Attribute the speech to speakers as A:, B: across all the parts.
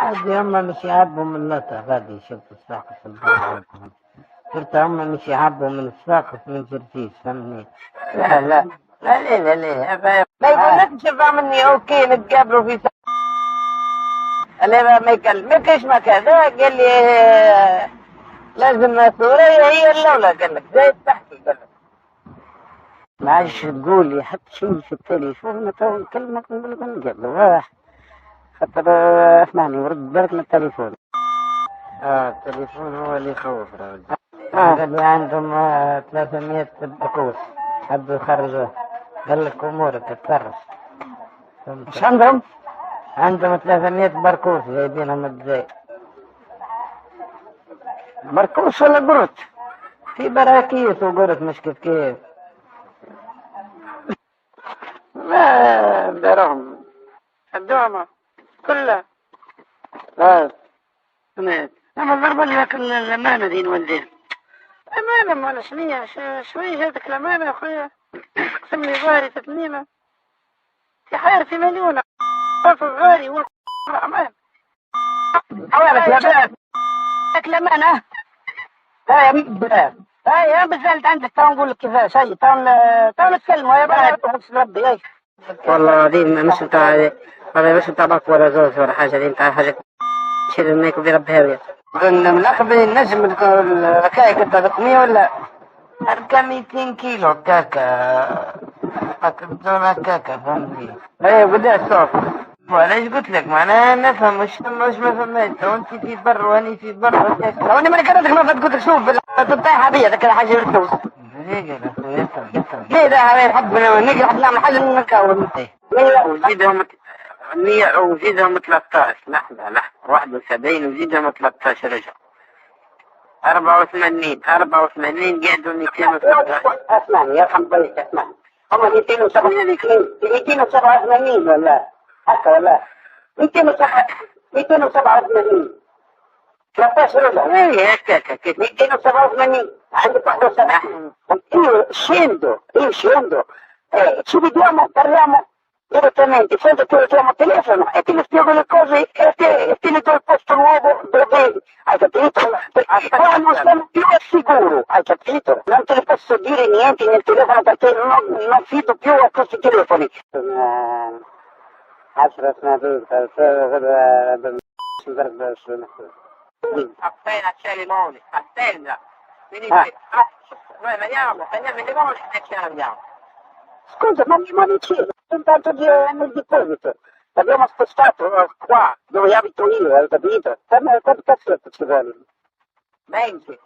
A: هذه هم مش يعبوا من اللطة غادي. شفت الصفاقس البرا، شفت هم مش يعبوا من الصفاقس من جرجيس، فهمني؟ لا لا لا لا لا لا، ما يقولكش مني OK نتقابلوا في ساعة. لا ما يكلمكش ما كذا. قال لي لازم ثريا هي الاولى، قال لك زايد تحكي، قال لك ما عادش تقول لي حتى شيء في التليفون. تو نكلمك نقول لك نقابلوا، خاطر اسمعني ورد بالك من التليفون. التليفون هو اللي يخوف راجل. قال لي عندهم 300 بكوس حبوا يخرجوه، قال لك امورك تتصرف.
B: ايش عندهم؟
A: عندهم 300 بركوس جايبينهم من الجزائر.
B: بركوس ولا قرط؟
A: في براكيس وقرط مش كيف كيف.
B: ما دارهم الدوامة كلها. سمعت أما الضربة اللي لكن الأمانة دي نولدين أمانة ولا شنية شوية جاتك الأمانة يا خويا. قسم لي ظهري تتنينة في حير في مليون غالي والرحمن.
C: حوالك لاباس لك الأمانة. هاي هاي مازالت عندك، تو نقول لك كيفاش. هاي تو نتكلموا يا ربي.
A: والله العظيم مش نتاع، والله مش نتاع باك ولا زوز ولا حاجة، دي نتاع حاجة شيل الميك وبيربي هاوية.
B: من الأخ نجم الركايك نتاع ذقمية ولا؟
A: هكا 200 كيلو هكاكا، بدون هكاكا، فهمتني؟
B: ايه قداش السوق؟
A: وعلاش قلت لك معناها نفهم مش ما فهمت. وانت في بر واني في بر هكاكا.
B: وانا ماني كرهتك ما قلت لك شوف تطيح بيا ذاك الحاجة بالفلوس. ليه لا نحب نقرا نعمل حاجة نكاون.
A: وزيدهم 100 وزيدهم 13. لحظة لحظة، 71 وزيدهم 13 رجع 84، 84 قعدوا 217.
B: اسمعني يرحم بيك، اسمعني هم 287 ولا هكا ولا 207 287 13 رجع.
A: ايه هكاك كيف
B: 287 عندك 71. Io scendo, io scendo, ci vediamo, parliamo direttamente, sento che richiamo il telefono e ti spiego le cose e te ne do il posto nuovo dove hai capito? Perché qua non sono più al sicuro, hai capito? Non te ne posso dire niente nel telefono perché non fido più a questi telefoni.
A: 10 صناديق
C: Appena c'è limone, a terra, mi dice, ah, noi veniamo, prendiamo i limoni e ce ne andiamo.
B: Scusa, ma i limoni c'è, intanto nel deposito. L'abbiamo spostato qua, dove abito io, hai capito? Quanto cazzo ci vogliono?
C: 20.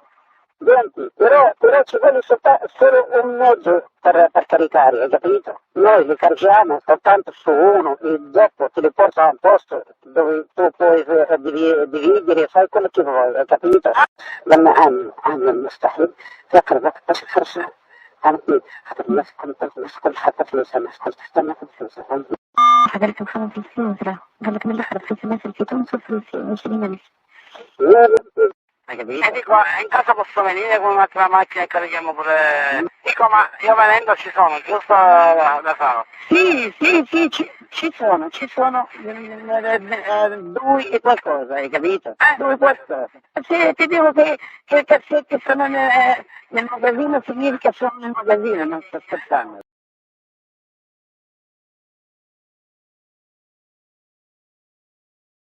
B: 20, però ci vuole solo un mezzo per caricare, hai capito? Noi li carichiamo soltanto su uno e dopo te li porto a un posto dove tu puoi dividere, fai quello che vuoi, hai capito? لما عامل عامل المستحيل في أقرب وقت باش نخرجها، فهمتني؟ خاطر الناس كل الناس كل حتى فلوسها، الناس كل تحت ناخذ فلوسها، فهمتني؟
D: قال لك نخمم في الفلوس، راه قال لك من الاخر فلوس الناس في تونس وفلوس 20,000.
C: E dico, in caso posso venire con un'altra macchina e carichiamo pure... Dico, ma io venendo ci sono, giusto da Faro?
B: Sì, sì, sì, ci sono, ci sono due e qualcosa, hai capito? Due qualcosa. Se ti dico che i cassetti sono nel magazzino, significa sono nel magazzino, non sto scherzando.